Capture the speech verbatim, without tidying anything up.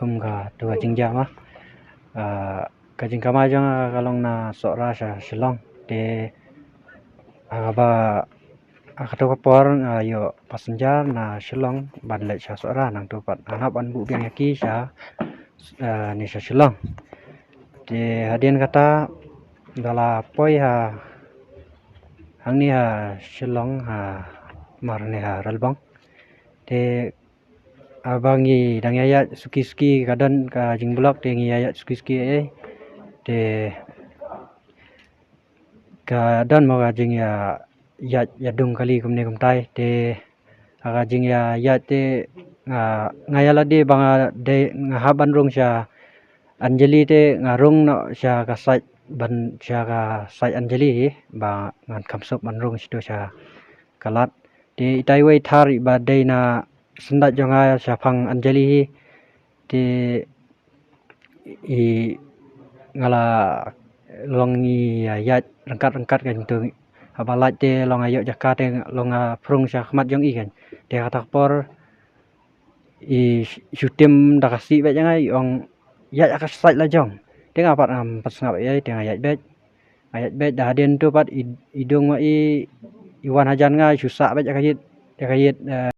Kum ka tu ka jingjia ma. Ah, ka jingkama jong nga ka long na Sohra sha Shillong. Te, ah, ba, ah, kato ka por nga ïoh passenger na Shillong ban leit sha Sohra, nangtu pat nga hap ban buh biang ïa ki sha, ah, ne sha Shillong. Te hadien kata nga la poi ha hangne ha Shillong, ha mar ne ha Ralbong. Te haba ngi dang ïaid suki suki, ka don ka jingblock, te ngi ïaid suki suki, eh. Te ka don mo ka jingïa, ïaid ïadung kali kumne kumtai. Te ha ka jingïaid te nga, nga ïa lade ba nga dei, nga hap ban rung sha Anjali, te nga rung noh sha ka side ban, sha ka side Anjali hi, ba ngan kham suk ban rung shatu sha ka lad. Te itai iwei i thar iba dei na syndah jong nga shaphang Anjali hi. Te i, nga la long ngi ïaid ryngkat ryngkat kan, tu haba lait te long nga ïoh jaka, te long nga phrung sha khmat jong i kan. Te kata ka por i shu tim da ka sih beit ïa nga, i ong ïaid ha ka side la jong. Te nga pat ngam pat sngap ei ei, te nga ïaid beit. Nga ïaid beit, da hadien tu pat i, i dung ma i, i wan hajan nga, i shu sah beit ïa ka ïit, ïa ka ïit, eh,